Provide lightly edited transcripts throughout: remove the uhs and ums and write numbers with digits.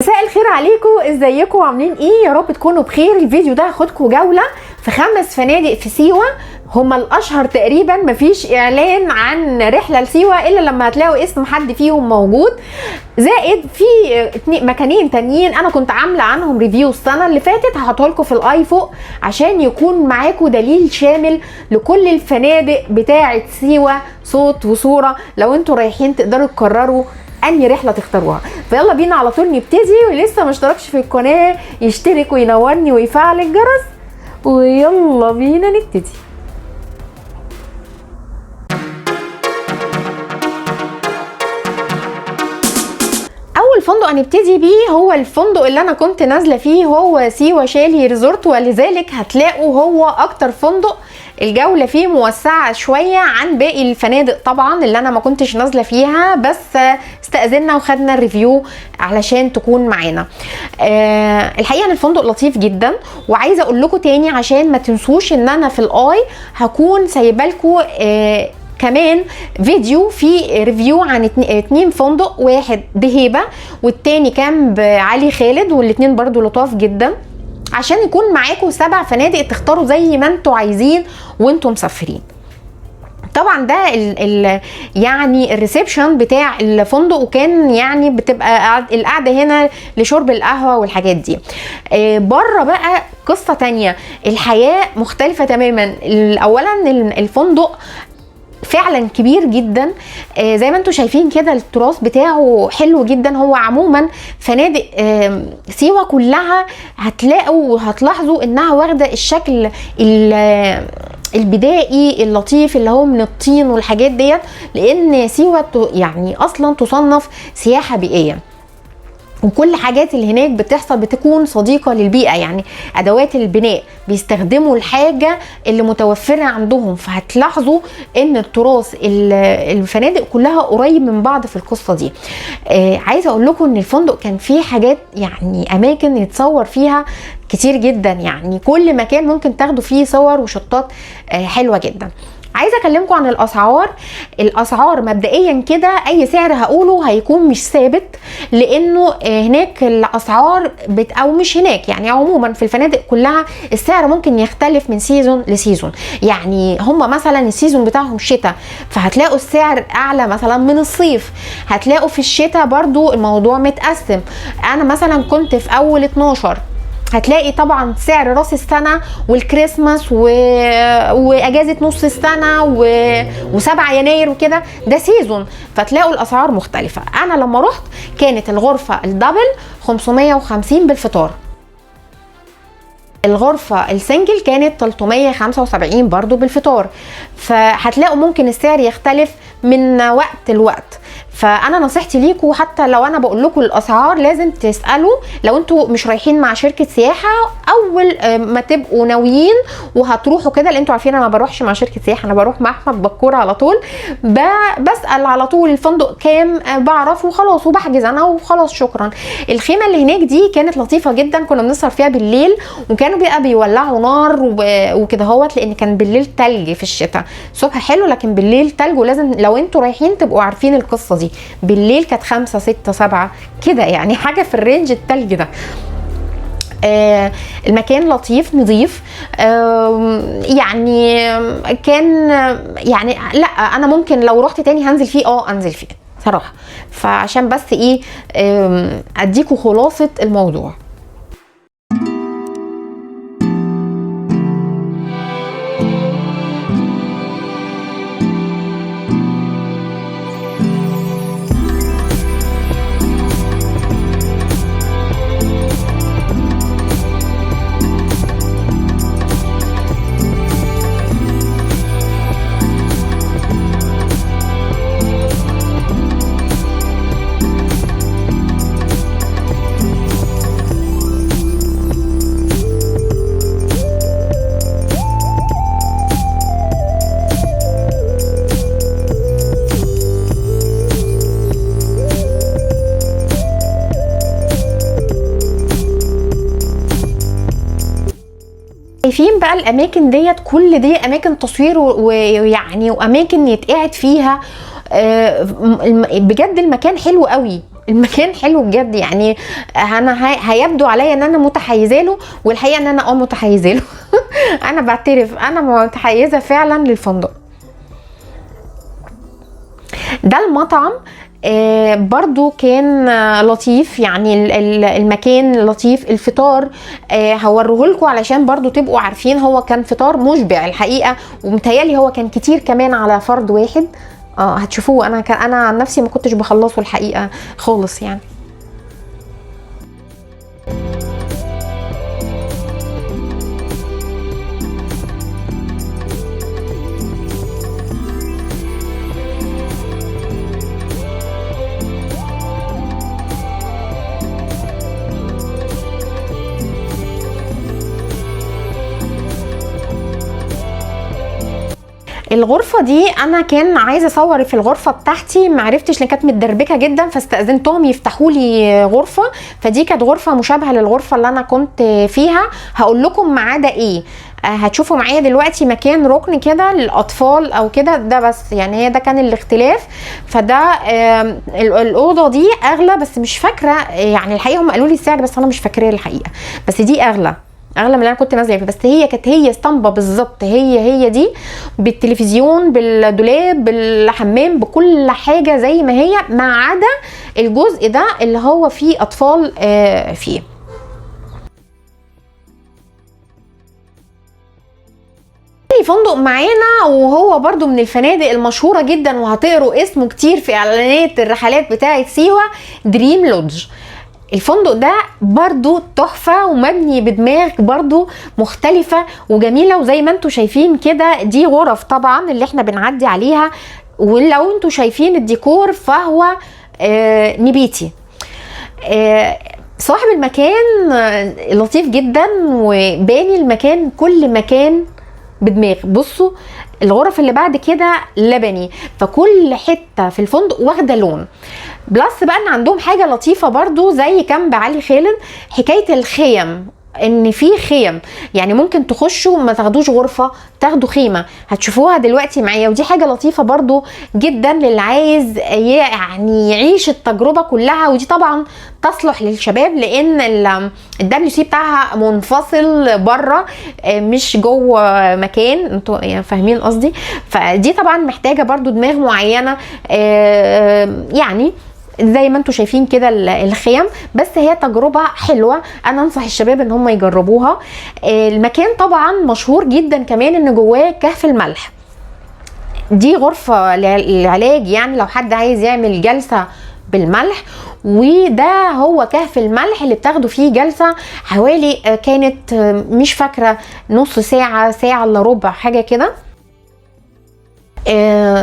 مساء الخير عليكم، ازيكم عاملين ايه؟ يا رب تكونوا بخير. الفيديو ده هاخدكم جولة في 5 فنادق في سيوة، هما الاشهر تقريبا. مفيش اعلان عن رحلة لسيوة الا لما هتلاقوا اسم حد فيهم موجود. زائد في مكانين تانيين انا كنت عاملة عنهم review السنة اللي فاتت، هحطه لكم في ال i فوق عشان يكون معاكم دليل شامل لكل الفنادق بتاعة سيوة، صوت وصورة، لو انتوا رايحين تقدروا تقرروا انهي رحله تختاروها. فيلا بينا على طول نبتدي، ولسه ما اشتركش في القناة يشترك وينورني ويفعل الجرس، ويلا بينا نبتدي. اول فندق هنبتدي بيه هو الفندق اللي انا كنت نازله فيه، هو سيوه شاليه ريزورت، ولذلك هتلاقوا هو اكتر فندق الجولة فيه موسعه شوية عن باقي الفنادق طبعا اللي انا ما كنتش نازله فيها، بس استأذنا وخدنا ال review علشان تكون معانا. الحقيقة ان الفندق لطيف جدا، وعايزه اقول لكم تاني عشان ما تنسوش ان انا في ال i هكون سايبه لكم كمان فيديو في review عن 2 فندق، واحد دهيبة والتاني camp علي خالد، والاتنين برضو لطاف جدا، عشان يكون معاكم 7 فنادق تختاروا زي ما انتوا عايزين وانتوا مسافرين. طبعا ده ال يعني ال reception بتاع الفندق، وكان يعني بتبقى القعدة هنا لشرب القهوة والحاجات دي. بره بقى قصة تانية، الحياة مختلفة تماما. اولا الفندق فعلا كبير جدا، زي ما انتم شايفين كده التراث بتاعه حلو جدا. هو عموما فنادق سيوة كلها هتلاقوا وهتلاحظوا انها واخده الشكل البدائي اللطيف اللي هو من الطين والحاجات ديت، لان سيوة يعني اصلا تصنف سياحة بيئية، وكل حاجات اللي هناك بتحصل بتكون صديقة للبيئة. يعني أدوات البناء بيستخدموا الحاجة اللي متوفرة عندهم، فهتلاحظوا ان التراث الفنادق كلها قريب من بعض في القصة دي. عايزة اقول لكم ان الفندق كان فيه حاجات، يعني اماكن يتصور فيها كتير جدا، يعني كل مكان ممكن تاخدوا فيه صور وشطات حلوة جدا. عايزه اكلمكم عن الاسعار. الاسعار مبدئيا كده اي سعر هقوله هيكون مش ثابت، لانه هناك الاسعار او مش هناك، يعني عموما في الفنادق كلها السعر ممكن يختلف من season ل season. يعني هم مثلا ال season بتاعهم شتاء، فهتلاقوا السعر اعلى مثلا من الصيف. هتلاقوا في الشتاء برضو الموضوع متقسم. انا مثلا كنت في اول 12، هتلاقي طبعا سعر راس السنة والكريسماس واجازه نص السنة و7 يناير وكده، ده season، فتلاقوا الاسعار مختلفة. انا لما رحت كانت الغرفة ال double 550 بالفطار، الغرفة ال single كانت 375 برضو بالفطار. فهتلاقوا ممكن السعر يختلف من وقت لوقت. فانا نصيحتي ليكم، حتى لو انا بقول لكم الاسعار لازم تسالوا لو انتوا مش رايحين مع شركة سياحة، اول ما تبقوا ناويين وهتروحوا كده، لان انتوا عارفين انا ما بروحش مع شركة سياحة، انا بروح مع احمد بكور على طول. بسال على طول الفندق كام، بعرفه وخلاص وبحجز انا وخلاص شكرا. الخيمة اللي هناك دي كانت لطيفة جدا، كنا بنسهر فيها بالليل، وكانوا بقى بيولعوا نار وكده اهوت، لان كان بالليل تلج في الشتاء. الصبح حلو لكن بالليل تلج، ولازم لو انتوا رايحين تبقوا عارفين القصة دي. بالليل كانت 5 6 7 كده، يعني حاجة في ال range التلج ده. المكان لطيف نظيف، يعني كان يعني لا انا ممكن لو رحت تاني هنزل فيه، انزل فيه صراحة. فعشان بس ايه اديكوا خلاصه الموضوع. شايفين بقى الاماكن ديت، كل دي اماكن تصوير ويعني واماكن يتقعد فيها. بجد المكان حلو قوي. المكان حلو بجد. يعني انا هيبدو عليا ان انا متحيزه له، والحقيقة ان انا متحيزه له. انا بعترف انا متحيزه فعلا للفندق ده. المطعم برضو كان لطيف، يعني المكان لطيف. الفطار هوريه لكم علشان برضو تبقوا عارفين، هو كان فطار مشبع الحقيقة، ومتهيألي هو كان كتير كمان على فرد واحد. هتشوفوه. انا عن نفسي ما كنتش بخلصه الحقيقة خالص يعني. الغرفة دي انا كان عايزة اصور في الغرفة بتاعتي، ما عرفتش لان كانت متدربكة جدا، فاستأذنتهم يفتحوا لي غرفة. فدي كانت غرفة مشابهة للغرفة اللي انا كنت فيها. هقول لكم ما عدا ايه، هتشوفوا معايا دلوقتي مكان ركن كده للاطفال او كده، ده بس يعني هي ده كان الاختلاف. فده الاوضة دي اغلى، بس مش فاكره يعني الحقيقة، هم قالوا لي السعر بس انا مش فاكراه الحقيقة، بس دي اغلى من اللي انا كنت نازله فيه. بس هي كانت هي اسطمبه بالظبط، هي دي بالتلفزيون بالدولاب بالحمام بكل حاجة زي ما هي، ما عدا الجزء ده اللي هو فيه اطفال فيه. فندق معانا وهو برضو من الفنادق المشهورة جدا، وهتقروا اسمه كتير في اعلانات الرحلات بتاعه سيوه، دريم لودج. الفندق ده برضو تحفة ومبني بدماغ برضو مختلفة وجميلة، وزي ما انتوا شايفين كده دي غرف طبعا اللي احنا بنعدي عليها، ولو انتوا شايفين الديكور فهو نبيتي. صاحب المكان لطيف جدا وباني المكان كل مكان بدماغ. بصوا الغرف اللي بعد كده لبني، فكل حتة في الفندق واخدة لون. plus بقى ان عندهم حاجة لطيفة برضو زي camp علي خالد، حكاية الخيم، ان في خيم يعني ممكن تخشوا ما تاخدوش غرفة، تاخدوا خيمة، هتشوفوها دلوقتي معايا. ودي حاجة لطيفة برضو جدا للي عايز يعني يعيش التجربة كلها. ودي طبعا تصلح للشباب لان ال WC بتاعها منفصل بره مش جوه مكان، انتوا يعني فاهمين قصدي. فدي طبعا محتاجة برضو دماغ معينة، يعني زي ما انتم شايفين كده الخيم، بس هي تجربة حلوة، انا انصح الشباب ان هم يجربوها. المكان طبعا مشهور جدا كمان ان جواه كهف الملح، دي غرفة للعلاج يعني لو حد عايز يعمل جلسة بالملح، وده هو كهف الملح اللي بتاخدوا فيه جلسة حوالي كانت مش فاكرة نص ساعة، ساعة الا ربع، حاجة كده.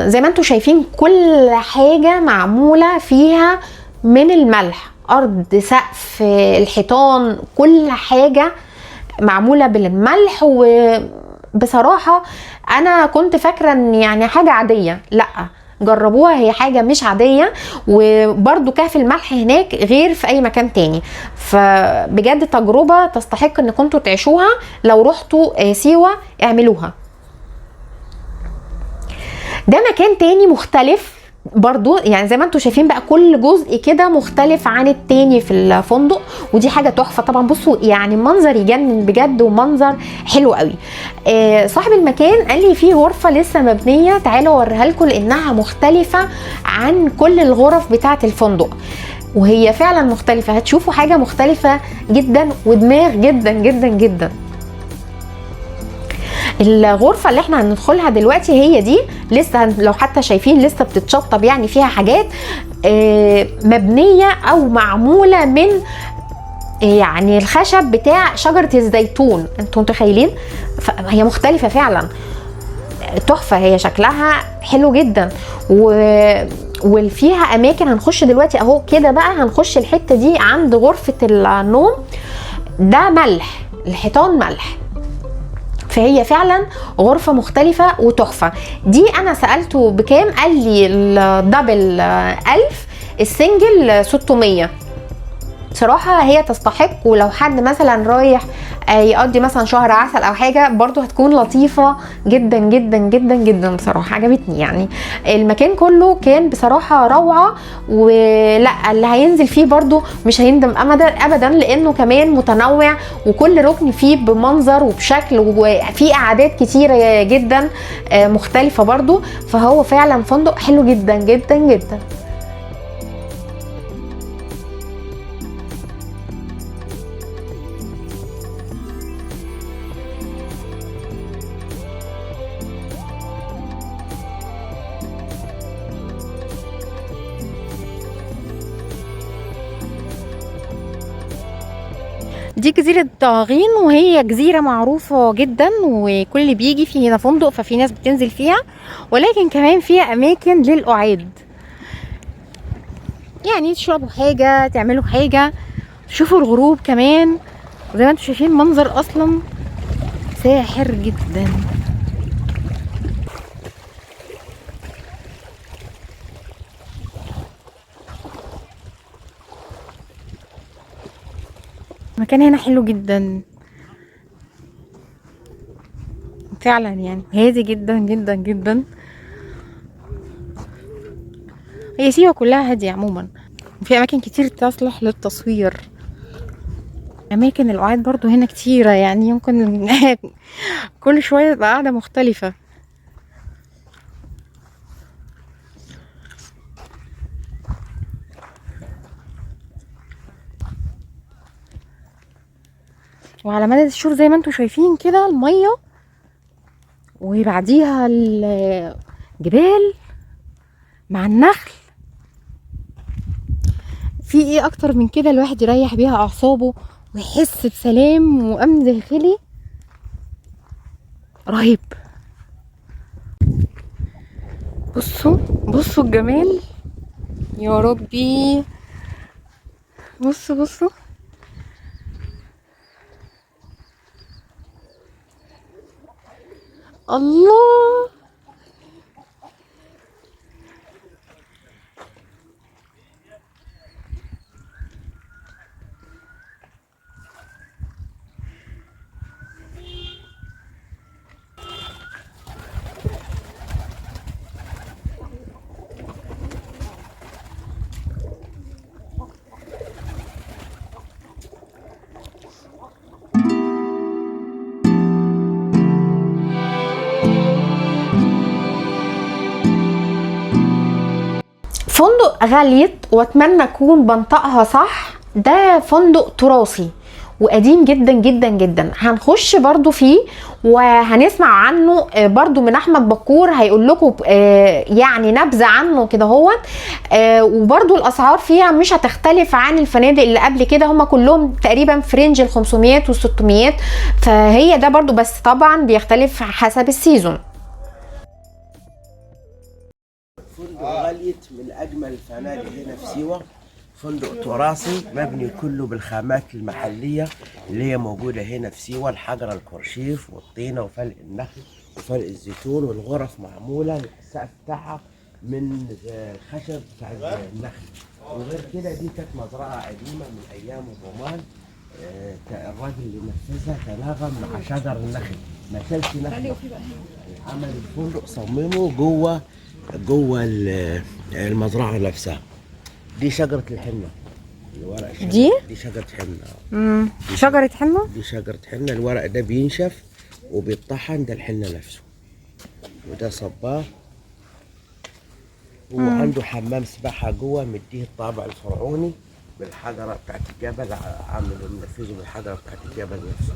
زي ما انتم شايفين كل حاجة معمولة فيها من الملح، أرض، سقف، الحيطان، كل حاجة معمولة بالملح. وبصراحة أنا كنت فاكرة إن يعني حاجة عادية، لأ جربوها، هي حاجة مش عادية. وبرضو كهف الملح هناك غير في أي مكان تاني، فبجد تجربة تستحق إن كنتوا تعيشوها. لو رحتوا سيوة اعملوها. ده مكان تاني مختلف برضو، يعني زي ما انتم شايفين بقى كل جزء كده مختلف عن التاني في الفندق، ودي حاجة تحفة طبعا. بصوا يعني منظر يجنن بجد، ومنظر حلو قوي. صاحب المكان قال لي في غرفة لسه مبنية، تعالوا اوريها لكم لانها مختلفة عن كل الغرف بتاعة الفندق، وهي فعلا مختلفة، هتشوفوا حاجة مختلفة جدا ودماغ جدا جدا جدا. الغرفة اللي احنا هندخلها دلوقتي هي دي، لسه لو حتى شايفين لسه بتتشطب، يعني فيها حاجات مبنية او معمولة من يعني الخشب بتاع شجرة الزيتون، انتوا متخيلين؟ هي مختلفة فعلا، تحفة، هي شكلها حلو جدا. وفيها اماكن هنخش دلوقتي اهو كده بقى، هنخش الحتة دي عند غرفة النوم. ده ملح، الحيطان ملح، فهي فعلا غرفة مختلفة وتحفة. دي انا سألته بكام، قال لي ال double 1000، ال single 600. بصراحة هي تستحق. ولو حد مثلا رايح يقضي مثلا شهر عسل او حاجة برضو هتكون لطيفة جدا جدا جدا جدا. بصراحة عجبتني، يعني المكان كله كان بصراحة روعه، ولا اللي هينزل فيه برضو مش هيندم ابدا ابدا، لانه كمان متنوع وكل ركن فيه بمنظر وبشكل، وفي قعدات كتيرة جدا مختلفة برضو. فهو فعلا فندق حلو جدا جدا جدا. دي جزيرة طاغين، وهي جزيرة معروفة جدا وكل اللي بيجي في هنا فندق، ففي ناس بتنزل فيها، ولكن كمان فيها أماكن للقعاد، يعني تشربوا حاجة، تعملوا حاجة، تشوفوا الغروب كمان. زي ما انتم شايفين منظر أصلا ساحر جدا. المكان هنا حلو جدا فعلا، يعني هادي جدا جدا جدا. هي سيوة كلها هادية عموما، وفي اماكن كتير تصلح للتصوير. اماكن القعاد برضو هنا كتيرة، يعني يمكن كل شوية تبقى قاعدة مختلفة. وعلى مدد الشهور زي ما انتم شايفين كده المية، وبعديها الجبال مع النخل. في ايه اكتر من كده الواحد يريح بيها اعصابه ويحس بسلام وامن داخلي رهيب. بصوا بصوا الجمال يا ربي، بصوا بصوا. الله، فندق غاليت، واتمنى اكون بنطقها صح. ده فندق تراثي وقديم جدا جدا جدا، هنخش برضو فيه وهنسمع عنه برضو من احمد بكور، هيقول لكم يعني نبذة عنه كده هو. وبرضو الاسعار فيها مش هتختلف عن الفنادق اللي قبل كده، هما كلهم تقريبا في range ال 500 وال 600، فهي ده برضو، بس طبعا بيختلف حسب ال season. فندق غاليت من أجمل الفنادق هنا في سيوة، فندق تراثي مبني كله بالخامات المحلية اللي هي موجودة هنا في سيوة، الحجر الكرشيف والطينة وفلق النخل وفلق الزيتون، والغرف معمولة السقف بتاعها من الخشب بتاع النخل. وغير كده دي كانت مزرعة قديمة من أيام الرومان، الراجل اللي نفذها تناغم مع شجر النخل، ما شالش نخل، عمل الفندق صممه جوه المزرعة نفسها. دي شجرة الحنة، الورق الشجر. دي شجرة حنة. شجرة حنة؟ دي شجرة حنة، الورق ده بينشف وبيتطحن، ده الحنة نفسه. وده صباه، وعنده حمام سباحة جوه مديه الطابع الفرعوني بالحجرة بتاعت الجبل، عامله منفذه بالحجرة بتاعت الجبل نفسه.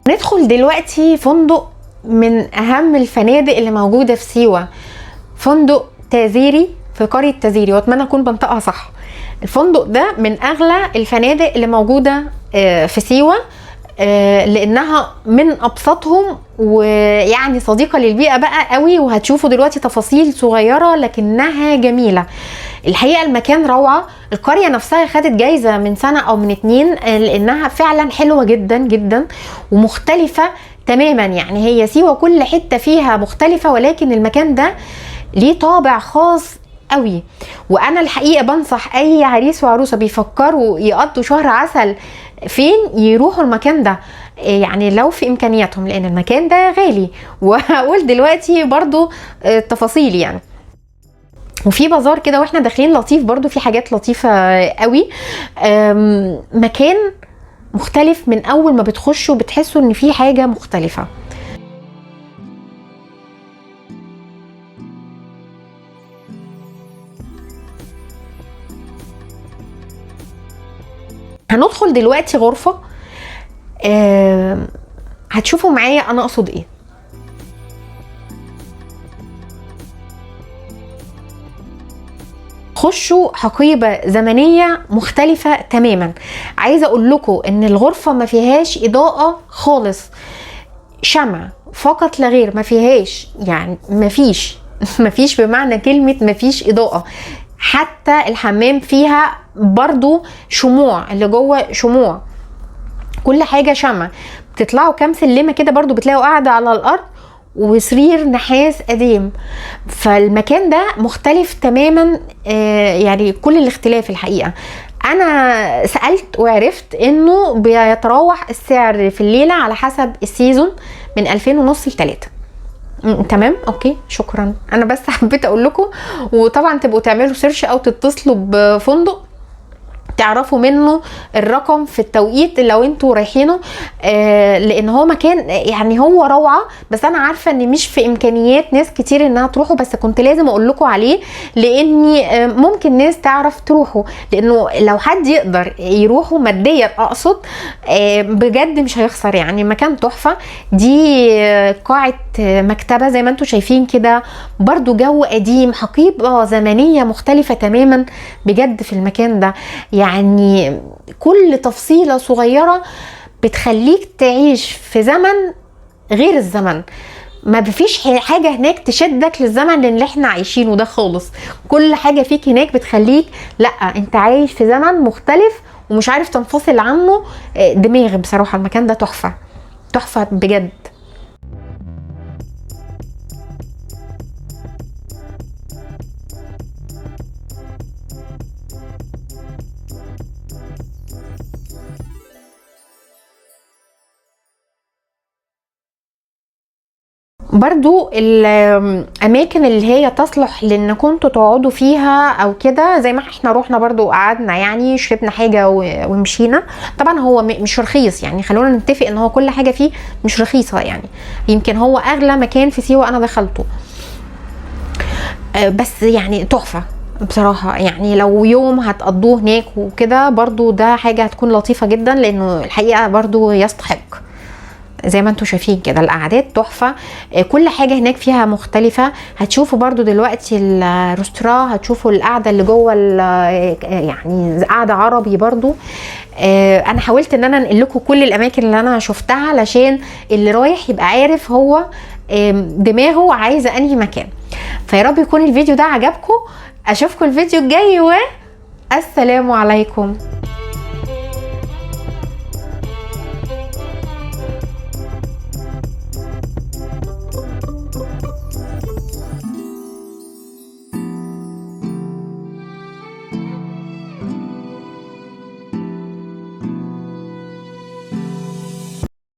ندخل دلوقتي فندق من اهم الفنادق اللي موجودة في سيوه، فندق تازيري في قرية تازيري، واتمنى اكون بنطقها صح. الفندق ده من اغلى الفنادق اللي موجودة في سيوه، لانها من ابسطهم ويعني صديقه للبيئة بقى قوي. وهتشوفوا دلوقتي تفاصيل صغيرة لكنها جميلة. الحقيقة المكان روعه، القرية نفسها خدت جايزة من سنة او من 2 لانها فعلا حلوة جدا جدا ومختلفة تماما. يعني هي سيوه كل حتة فيها مختلفة، ولكن المكان ده ليه طابع خاص قوي. وانا الحقيقة بنصح اي عريس وعروسه بيفكروا يقضوا شهر عسل فين يروحوا المكان ده، يعني لو في امكانياتهم، لان المكان ده غالي، وهقول دلوقتي برضو التفاصيل يعني. وفي بازار كده واحنا داخلين لطيف برضو، في حاجات لطيفة قوي. مكان مختلف من اول ما بتخشوا بتحسوا ان في حاجة مختلفة. هندخل دلوقتي غرفة، هتشوفوا معايا انا اقصد ايه. خشوا حقيبة زمنية مختلفة تماما. عايزة اقول لكم ان الغرفة ما فيهاش اضاءة خالص، شمع فقط لا غير، ما فيهاش يعني ما فيش ما فيش بمعنى كلمة ما فيش اضاءة. حتى الحمام فيها برضو شموع، اللي جوه شموع، كل حاجة شمع. بتطلعوا كام سلمة كده برضو بتلاقوا قاعدة على الارض وسرير نحاس قديم. فالمكان ده مختلف تماما، يعني كل الاختلاف. الحقيقة انا سألت وعرفت انه بيتراوح السعر في الليلة على حسب ال season من 2500 ل 3. تمام، okay، شكرا. انا بس حبيت اقول لكم، وطبعا تبقوا تعملوا search او تتصلوا بفندق تعرفوا منه الرقم في التوقيت لو انتوا رايحينه، لان هو مكان يعني هو روعه، بس انا عارفه ان مش في امكانيات ناس كتير انها تروحوا، بس كنت لازم اقول لكم عليه لاني ممكن ناس تعرف تروحوا، لانه لو حد يقدر يروحوا ماديا اقصد، بجد مش هيخسر. يعني مكان تحفة. دي قاعة مكتبه زي ما انتوا شايفين كده، برضو جو قديم، حقيبة زمنية مختلفة تماما بجد في المكان ده. يعني كل تفصيلة صغيرة بتخليك تعيش في زمن غير الزمن، ما فيش حاجة هناك تشدك للزمن اللي احنا عايشينه ده خالص. كل حاجة فيك هناك بتخليك لا انت عايش في زمن مختلف ومش عارف تنفصل عنه. دماغ بصراحة المكان ده تحفة تحفة بجد. برضو الاماكن اللي هي تصلح لان كنتوا تقعدوا فيها او كده، زي ما احنا روحنا برضو قعدنا يعني شربنا حاجة ومشينا. طبعا هو مش رخيص، يعني خلونا نتفق ان هو كل حاجة فيه مش رخيصة، يعني يمكن هو اغلى مكان في سيوة انا دخلته، بس يعني تحفة بصراحة. يعني لو يوم هتقضوه هناك وكده برضو ده حاجة هتكون لطيفة جدا، لانه الحقيقة برضو يستحق. زي ما انتم شايفين كده القعدات تحفة، كل حاجة هناك فيها مختلفة. هتشوفوا برضو دلوقتي ال restaurant، هتشوفوا القعدة اللي جوه، يعني قعدة عربي برضو. انا حاولت ان انا انقل لكم كل الاماكن اللي انا شفتها علشان اللي رايح يبقى عارف هو دماغه عايزه انهي مكان. فيا رب يكون الفيديو ده عجبكم، اشوفكم الفيديو الجاي، والسلام عليكم.